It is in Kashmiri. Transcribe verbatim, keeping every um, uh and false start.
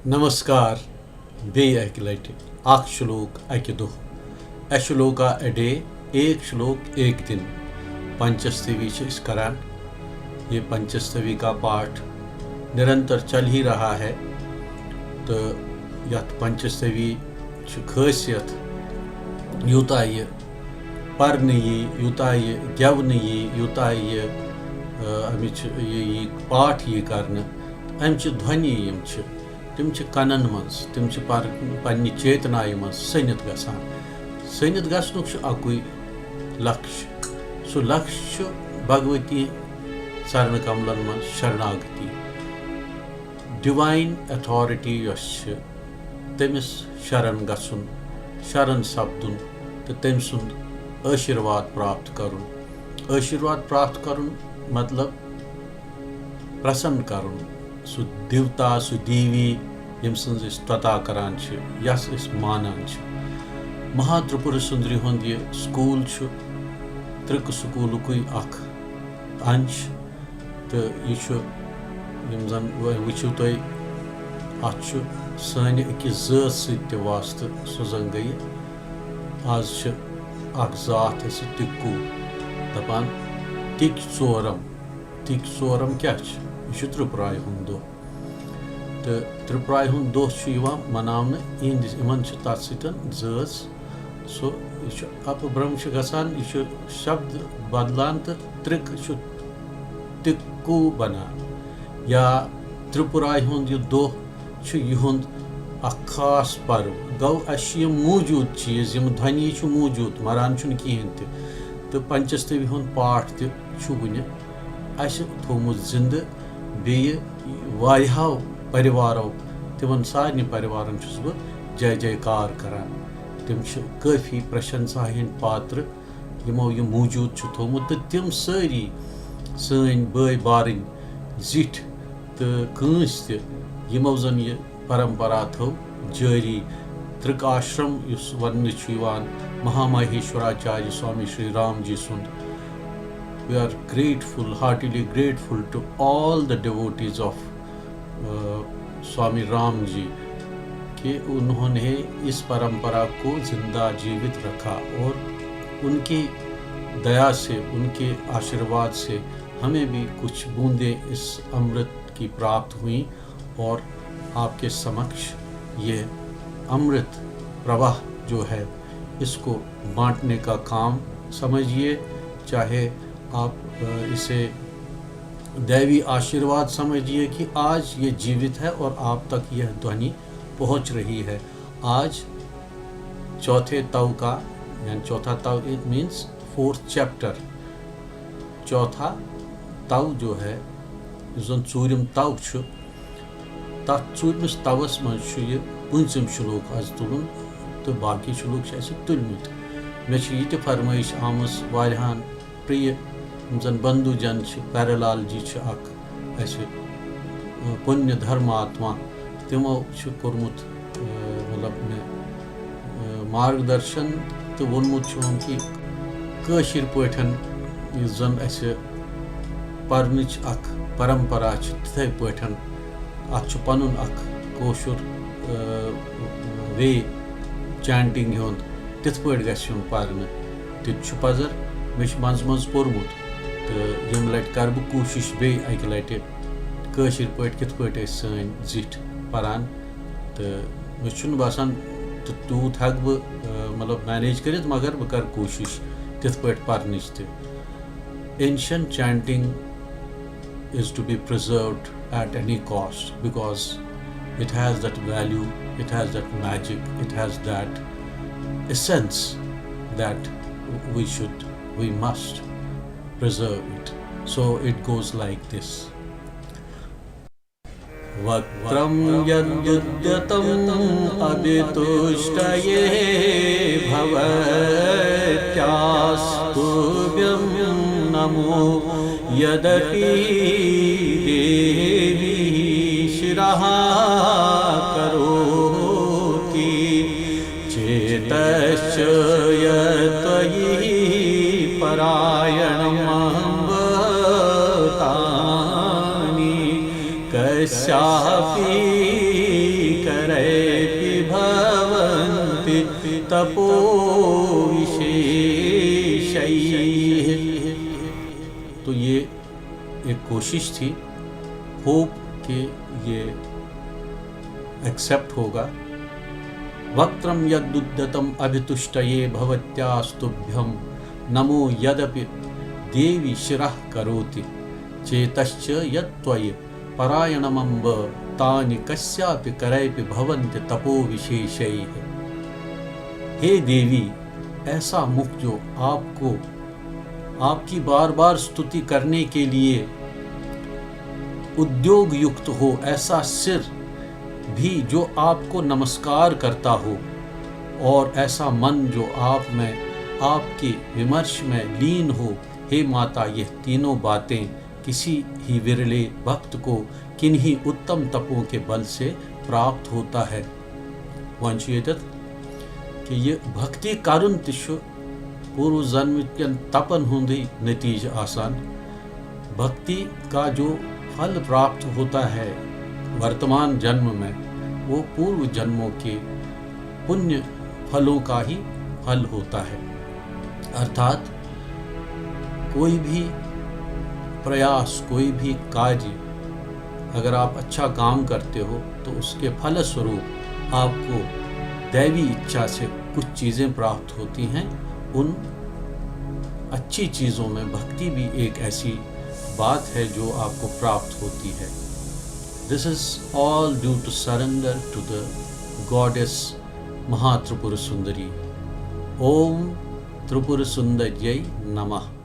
نمسکار، بیٚیہِ اَکہِ لَٹہِ اَکھ شلوک اَکہِ دۄہ۔ اشلوکا اے ڈے، ایک شلوک ایک دن۔ پنچستوی چھِ أسۍ کران۔ یہ پنچستوی کا پاٹھ نرنتر چل ہی رہا ہے۔ تہٕ یَتھ پنچستوی چھِ خٲصیت، یوٗتاہ یہِ پرنہٕ یی، یوٗتاہ یہِ گٮ۪ونہٕ یی، یوٗتاہ یہِ، آ، اَمِچ یہِ، یہِ پاٹھ یی کرنہٕ، اَمہِ چہِ دھونی یِم چھِ، تِم چھِ کنن منٛز، تِم چھِ پر-، پننہِ چیتنایہِ منٛز سٔنِتھ گژھان۔ سٔنِتھ گژھنُک چھُ اَکُے لکش۔ سُہ لکش چھُ بھگؤتی چرنہٕ کملن منٛز شرناگتی۔ ڈیوائن اتھارٹی یۄس چھِ، تٔمِس شرن گژھُن، شرن سپدُن تہٕ تٔمۍ سُنٛد آشیٖرواد پراپت کرُن۔ آشیٖرواد پراپت کرُن مطلب پرسن کرُن، سُہ دیوتا، سُہ دیوی، ییٚمۍ سٕنٛز أسۍ توتا کران چھِ، یس أسۍ مانان چھِ۔ مہا ترٛپُر سُنٛدری ہُنٛد یہِ سکوٗل چھُ ترکہٕ سکوٗلُکُے اکھ انش، تہٕ یہِ چھُ، یِم زن وۄنۍ وٕچھِو تُہۍ، اتھ چھُ سانہِ أکِس ذٲژ سۭتۍ تہِ واسطہٕ۔ سُہ زن گٔیہِ، از چھِ اکھ ذات اسہِ تِکو دپان، تِکۍ ژورم۔ تِکۍ ژورم کیٛاہ چھِ؟ یہِ چھُ ترٛپرایہِ ہُنٛد دۄہ۔ تہٕ ترٛپرایہِ ہُنٛد دۄہ چھُ یِوان مناونہٕ، یِہنٛدِس، یِمن چھِ تتھ سۭتۍ ذٲژ۔ سُہ، یہِ چھُ اپبرمش گژھان، یہِ چھُ شبد بدلان تہٕ ترک چھُ تِکو بنان۔ یا ترٛپرایہِ ہُنٛد یہِ دۄہ چھُ یِہُنٛد اکھ خاص پرو۔ گوٚو، اسہِ چھِ یِم موٗجوٗد چیٖز، یِم دھونی چھِ موٗجوٗد، مران چھُنہٕ کِہیٖنۍ تہِ۔ تہٕ پنچستوی ہُنٛد پاٹھ تہِ چھُ وُنہِ اسہِ تھوٚومُت زِندٕ۔ بیٚیہِ واریاہو پریوارو، تِمن سارنٕے پریوارن چھُس بہٕ جے جے کار کران۔ تِم چھِ کٲفی پرشنسا ہٕنٛدۍ پاترٕ، یِمو یہِ موٗجوٗد چھُ تھوٚومُت، تہٕ تِم سٲری سٲنۍ بٲے بارٕنۍ، زِٹھۍ تہٕ کٲنٛسہِ تہِ، یِمو زن یہِ پرمپرا تھٲو جٲری۔ ترک آشرم یُس وننہٕ چھُ یِوان، مہاماہیشوراچاریہ سوامی شری رام جی سُنٛد۔ We are grateful, heartily grateful to all the devotees of, uh, Swami Ram Ji, کہ انہوں نے اس پرمپرا کو زندہ جیوت رکھا اور ان کی دیا سے، ان کے آشیرواد سے ہمیں بھی کچھ بوندیں اس امرت کی پراپت ہوئیں اور آپ کے سمکش یہ امرت پرواہ جو ہے، اس کو بانٹنے کا کام سمجھیے، چاہے آپ، آ، اسے دیوی آشیرواد سمجھیے کہ آج یہ جیوت ہے اور آپ تک یہ دھونی پہنچ رہی ہے۔ آج چوتھے تو کا، یعنی چوتھا تو، it means fourth chapter، چوتھا تو جو ہے، یُس زن ژوٗرِم تو چھُ، تتھ ژوٗرمِس توس منٛز چھُ یہِ پوٗنٛژِم شلوک از تُلُن تہٕ باقی شلوک چھِ اسہِ تُلمٕتۍ۔ مےٚ چھِ یہِ تہِ فرمٲیش آمٕژ واریاہن پریہِ، یِم زن بندو جن چھِ، پیارالال جی چھِ اکھ اسہِ، اَ، پُنیہ دھرماتما، تِمو چھُ کوٚرمُت، اَ، مطلب مےٚ، اَ، مارگ درشن تہٕ ووٚنمُت چھُ وۄنۍ کہِ کٲشِر پٲٹھۍ یُس زن اسہِ پرنٕچ اکھ پرمپرا چھِ، تِتھے پٲٹھۍ اتھ چھُ پنُن اکھ کٲشُر، اَ، way chanting ہُنٛد، تِتھ پٲٹھۍ گژھِ یُن پرنہٕ۔ تہِ تہِ چھُ پزر، مےٚ چھُ منٛزٕ منٛزٕ پوٚرمُت، تہٕ ییٚمہِ لٹہِ کرٕ بہٕ کوٗشِش بیٚیہِ اکہِ لٹہِ کٲشِر پٲٹھۍ کِتھ پٲٹھۍ ٲسۍ سٲنۍ زِٹھۍ پران۔ تہٕ مےٚ چھُنہٕ باسان تہٕ تیوٗت ہٮ۪کہٕ بہٕ، آ، مطلب، manage کٔرِتھ، مگر بہٕ کرٕ کوٗشِش تِتھ پٲٹھۍ پرنٕچ تہِ۔ Ancient chanting is to be preserved at any cost because it has that value, it has that magic, it has that essence that we should, we must preserve it. So it goes like this. वक्त्रं यद्युद्यतम् अभितुष्टये भवत्यास्तुभ्यं नमो यदपि देवी शिरः करोति। चेतश्च यत्त्वयि परायणमम्ब तानि कस्यापि तपोविशेषैः। तो ये एक कोशिश थी, होप कि ये एक्सेप्ट होगा। वक्त्रं यदुद्यतम् अभितुष्टये भवत्यास्तुभ्यं नमो यदपि देवि शिरः करोति चेतश्च यत्त्वयि परायणमम्ब तानि कस्यापि करैपि भवन्ति तपोविशेषैः। हे देवी, ऐसा मुख जो आपको, आपकी बार बार स्तुति करने के लिए उद्योग युक्त हो, ऐसा सिर भी जो आपको नमस्कार करता हो, और ऐसा मन जो आप में, आपके विमर्श में लीन हो, हे माता, यह तीनों बातें किसी ही विरले भक्त को किन्हीं उत्तम तपों के बल से प्राप्त होता है। वंचित कि ये भक्ति करुण तिशु पूर्व जन्म के तपन हुंदी नतीज आसान। भक्ति का जो फल प्राप्त होता है वर्तमान जन्म में, वो पूर्व जन्मों के पुण्य फलों का ही फल होता है। अर्थात कोई भी प्रयास, कोई भी कार्य, अगर आप अच्छा काम करते हो तो उसके फलस्वरूप आपको दैवी इच्छा से कुछ चीज़ें प्राप्त होती हैं। उन अच्छी चीज़ों में भक्ति भी एक ऐसी बात है जो आपको प्राप्त होती है। This is all due to surrender to the goddess Maha Tripura Sundari. Om Tripura Sundari Namaha.